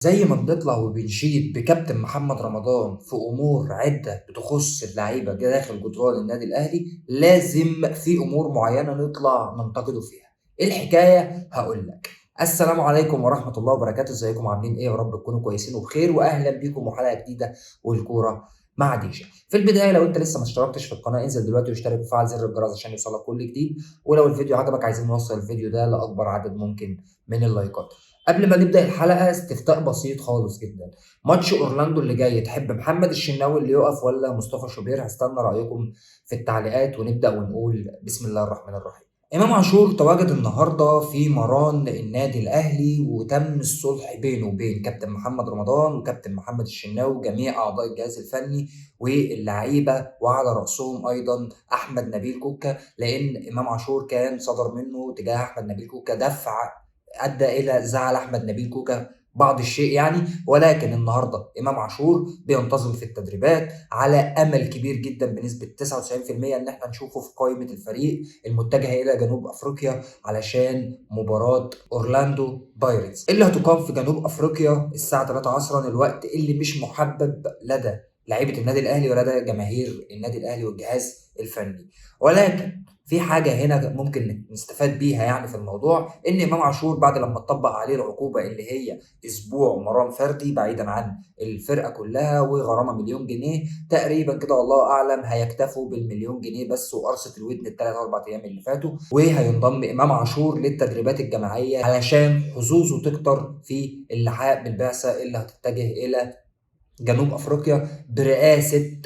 زي ما بنطلع وبنشيد بكابتن محمد رمضان في امور عده بتخص اللعيبة داخل جدران النادي الاهلي، لازم في امور معينة نطلع ننتقده فيها. ايه الحكاية؟ هقول لك. السلام عليكم ورحمة الله وبركاته، ازيكم عاملين ايه؟ يا رب تكونوا كويسين وبخير، واهلا بيكم وحلقه جديدة والكوره مع ديجا. في البداية لو انت لسه ما اشتركتش في القناة انزل دلوقتي واشترك وفعل زر الجرس عشان يوصلك كل جديد، ولو الفيديو عجبك عايزين نوصل الفيديو ده لاكبر عدد ممكن من اللايكات. قبل ما نبدا الحلقة استفتاء بسيط خالص جدا، ماتش اورلاندو اللي جاي تحب محمد الشناوي اللي يقف ولا مصطفى شوبير؟ هستنى رايكم في التعليقات، ونبدا ونقول بسم الله الرحمن الرحيم. امام عاشور تواجد النهارده في مران النادي الاهلي، وتم الصلح بينه وبين كابتن محمد رمضان وكابتن محمد الشناوي وجميع اعضاء الجهاز الفني واللعيبة، وعلى راسهم ايضا احمد نبيل كوكا، لان امام عاشور كان صدر منه تجاه احمد نبيل كوكا دفع ادى الى زعل احمد نبيل كوكا بعض الشيء يعني. ولكن النهارده امام عاشور بينتظم في التدريبات على امل كبير جدا بنسبة 99% ان احنا نشوفه في قائمة الفريق المتجهه الى جنوب افريقيا علشان مباراة اورلاندو بايرتس اللي هتقام في جنوب افريقيا الساعة 3 عصرا، الوقت اللي مش محبب لدى لعيبة النادي الاهلي ولدى جماهير النادي الاهلي والجهاز الفني. ولكن في حاجة هنا ممكن نستفاد بيها يعني في الموضوع، ان امام عاشور بعد لما اتطبق عليه العقوبة اللي هي اسبوع مران فردي بعيدا عن الفرقة كلها وغرامه مليون جنيه تقريبا كده، والله اعلم هيكتفوا بالمليون جنيه بس وقرصه الودن الثلاث اربع ايام اللي فاتوا، وهينضم امام عاشور للتدريبات الجماعية علشان حظوظه تكتر في اللحاق بالبعثه اللي هتتجه الى جنوب افريقيا برئاسة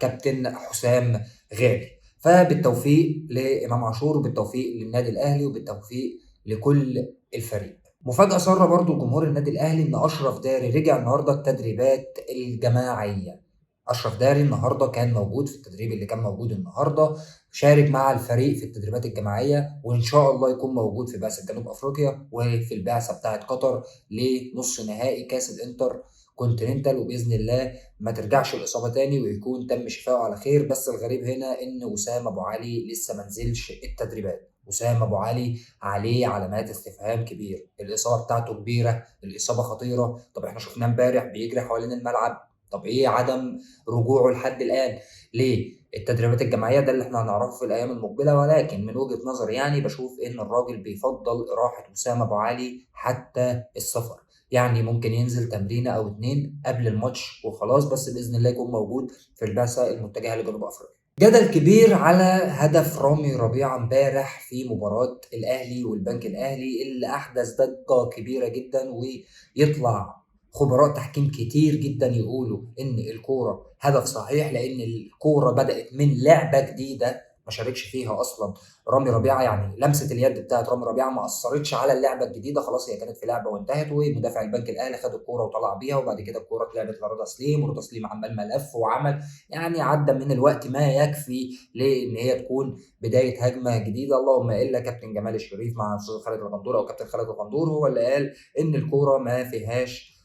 كابتن حسام غالي. فبالتوفيق لامام عاشور، وبالتوفيق للنادي الاهلي، وبالتوفيق لكل الفريق. مفاجاة ساره برضو جمهور النادي الاهلي ان اشرف داري رجع النهارده التدريبات الجماعية. اشرف داري النهارده كان موجود في التدريب اللي كان موجود النهارده، شارك مع الفريق في التدريبات الجماعية، وان شاء الله يكون موجود في بعثه جنوب افريقيا وفي البعثة بتاعه قطر لنص نهائي كاس الانتر كونتيننتال، وباذن الله ما ترجعش الاصابة تاني ويكون تم شفائه على خير. بس الغريب هنا ان وسام ابو علي لسه ما نزلش التدريبات. وسام ابو علي عليه علامات استفهام كبير، الاصابة بتاعته كبيرة، الاصابة خطيرة. طب احنا شفناه امبارح بيجري حوالين الملعب، طب ايه عدم رجوعه لحد الان؟ ليه؟ التدريبات الجماعية ده اللي احنا هنعرفه في الايام المقبلة. ولكن من وجهه نظري يعني بشوف ان الراجل بيفضل راحة وسام ابو علي حتى السفر، يعني ممكن ينزل تمرينه او اتنين قبل الماتش وخلاص، بس باذن الله يكون موجود في البعثة المتجهه لجنوب افريقيا. جدل كبير على هدف رامي ربيعة امبارح في مباراة الاهلي والبنك الاهلي اللي احدث ضجه كبيرة جدا، ويطلع خبراء تحكيم كتير جدا يقولوا ان الكورة هدف صحيح، لان الكورة بدات من لعبه جديدة ما شاركش فيها اصلا رامي ربيعة، يعني لمسه اليد بتاعت رامي ربيعة ما اثرتش على اللعبة الجديدة، خلاص هي كانت في لعبه وانتهت، ومدافع البنك الاهلي خد الكورة وطلع بيها، وبعد كده الكورة اتلعبت لرضا سليم، ورضا سليم عمال ملف وعمل يعني عدى من الوقت ما يكفي لان هي تكون بداية هجمة جديدة. اللهم الا كابتن جمال الشريف مع استاذ خالد الغندور او كابتن خالد الغندور هو اللي قال ان الكورة ما فيهاش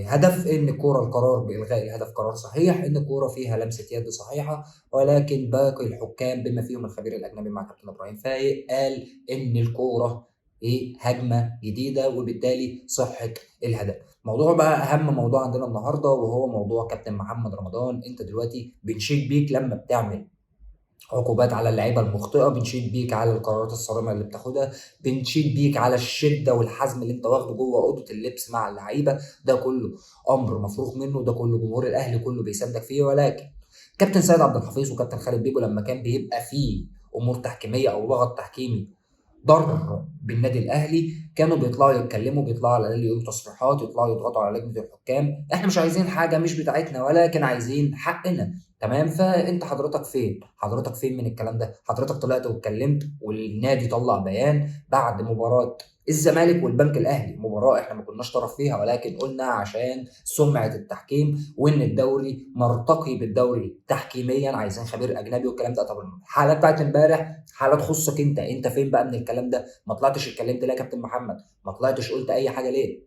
هدف، ان الكورة القرار بالغاء الهدف قرار صحيح، ان الكورة فيها لمسه يد صحيحه. ولكن باقي الحكام بما فيهم الخبير الاجنبي مع كابتن ابراهيم فايق قال ان الكورة هجمة جديدة، وبالتالي صحة الهدف. موضوع بقى اهم موضوع عندنا النهارده وهو موضوع كابتن محمد رمضان. انت دلوقتي بنشيد بيك لما بتعمل عقوبات على اللعيبة المخطئه، بنشيد بيك على القرارات الصارمة اللي بتاخدها، بنشيد بيك على الشدة والحزم اللي انت واخده جوه اوضة اللبس مع اللعيبة، ده كله امر مفروغ منه، ده كله جمهور الاهلي كله بيساندك فيه. ولكن كابتن سيد عبد الحفيظ وكابتن خالد بيبو لما كان بيبقى فيه امور تحكيميه او لغط تحكيمي ضر بالنادي الاهلي كانوا بيطلعوا يتكلموا، بيطلعوا على الاقل يقولوا تصريحات، يطلعوا يضغطوا على لجنة الحكام، احنا مش عايزين حاجة مش بتاعتنا ولكن عايزين حقنا، تمام؟ فانت حضرتك فين؟ حضرتك فين من الكلام ده؟ حضرتك طلعت واتكلمت والنادي طلع بيان بعد مباراة الزمالك والبنك الاهلي، مباراة احنا ما كناش طرف فيها، ولكن قلنا عشان سمعه التحكيم وان الدوري مرتقي بالدوري تحكيميا عايزين خبير اجنبي والكلام ده. طب الحالة بتاعت امبارح حاله تخصك انت، انت فين بقى من الكلام ده؟ ما طلعتش اتكلمت ليه يا كابتن محمد؟ ما طلعتش قلت اي حاجة ليه؟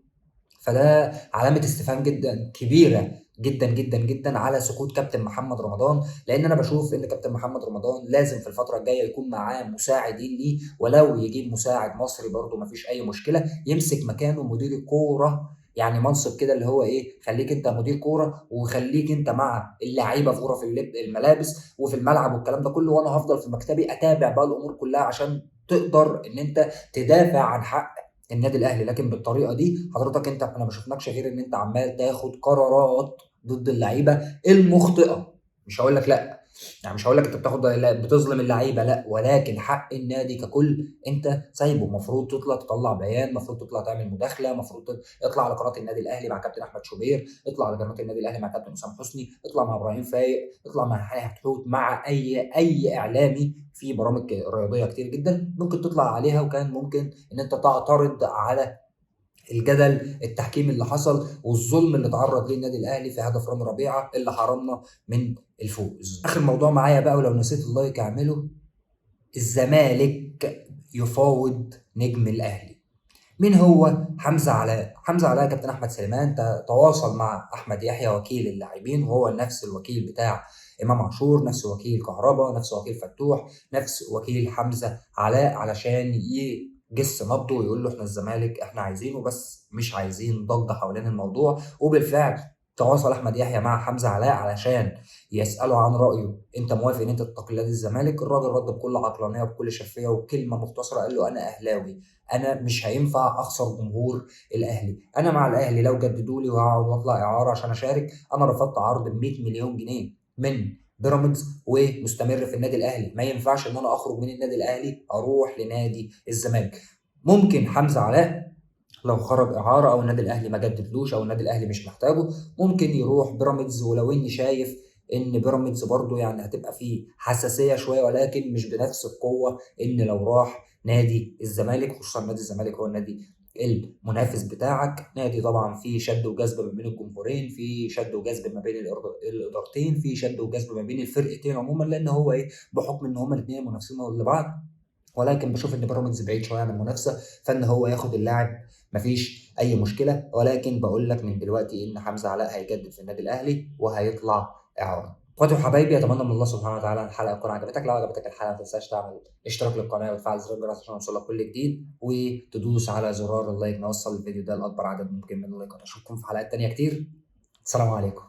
فده علامة استفهام جدا كبيرة جدا جدا جدا على سكوت كابتن محمد رمضان، لان انا بشوف ان كابتن محمد رمضان لازم في الفترة الجاية يكون معاه مساعدين ليه، ولو يجيب مساعد مصري برده مفيش اي مشكلة، يمسك مكانه مدير الكورة، يعني منصب كده اللي هو ايه، خليك انت مدير كورة وخليك انت مع اللعيبة في غرف الملابس وفي الملعب والكلام ده كله، وانا هفضل في مكتبي اتابع بقى الامور كلها عشان تقدر ان انت تدافع عن حق النادي الاهلي. لكن بالطريقة دي حضرتك انت احنا ما شفناكش غير ان انت عمال تاخد قرارات ضد اللعيبة المخطئه. مش هقول لك لا، يعني مش هقول لك انت بتاخد لا بتظلم اللعيبة، لا، ولكن حق النادي ككل انت سايبه. المفروض تطلع تطلع بيان، المفروض تطلع تعمل مداخله، المفروض اطلع على قناة النادي الاهلي مع كابتن احمد شوبير، اطلع على قناة النادي الاهلي مع كابتن اسامة حسني، اطلع مع ابراهيم فايق، اطلع مع حنان حتحوت، مع اي اعلامي في برامج رياضية كتير جدا ممكن تطلع عليها، وكان ممكن ان انت تعترض على الجدل التحكيمي اللي حصل والظلم اللي تعرض ليه النادي الاهلي في هدف رامي ربيعة اللي حرمنا من الفوز. اخر موضوع معايا بقى، ولو نسيت ال like اعمله، الزمالك يفاوض نجم الاهلي. مين هو؟ حمزة علاء. حمزة علاء كابتن احمد سليمان تواصل مع احمد يحيى وكيل اللاعبين، وهو نفس الوكيل بتاع امام عاشور، نفس وكيل كهربا، نفس وكيل فتوح، نفس وكيل حمزة علاء، علشان يجس نبضه ويقول له احنا الزمالك احنا عايزينه بس مش عايزين ضجه حوالين الموضوع. وبالفعل تواصل احمد يحيى مع حمزة علاء علشان يساله عن رايه، انت موافق ان انت تنتقل لنادي الزمالك؟ الراجل رد بكل عقلانية وبكل شفافية وكلمه مختصره، قال له انا اهلاوي، انا مش هينفع اخسر جمهور الاهلي، انا مع الاهلي لو جددوا لي وهقعد واطلع اعاره عشان اشارك. انا رفضت عرض ب 100 مليون جنيه من بيراميدز ومستمر في النادي الاهلي، ما ينفعش ان انا اخرج من النادي الاهلي اروح لنادي الزمالك. ممكن حمزة علاء لو خرج اعاره او النادي الاهلي ما جددلوش او النادي الاهلي مش محتاجه ممكن يروح بيراميدز، ولو اني شايف ان بيراميدز برضو يعني هتبقى فيه حساسية شوية، ولكن مش بنفس القوة ان لو راح نادي الزمالك، خصوصا نادي الزمالك هو النادي المنافس بتاعك، نادي طبعا فيه شد وجذب ما بين الجمهورين، فيه شد وجذب ما بين الادارتين، فيه شد وجذب ما بين الفرقتين عموما، لان هو ايه بحكم ان هما الاثنين منافسين لبعض. ولكن بشوف ان بيراميدز بعيد شوية عن المنافسة، فان هو ياخد اللاعب مفيش اي مشكلة. ولكن بقول لك من دلوقتي ان حمزة علاء هيجدد في النادي الاهلي وهيطلع اعاره. اخواتي وحبايبي، اتمنى من الله سبحانه وتعالى ان الحلقة تكون عجبتك. لو عجبتك الحلقة ما تنساش تعمل اشتراك للقناة وتفعل زر الجرس عشان يوصلك كل جديد، وتدوس على زرار ال like نوصل الفيديو ده لاكبر عدد ممكن من اللايكات. اشوفكم في حلقات تانية كتير. السلام عليكم.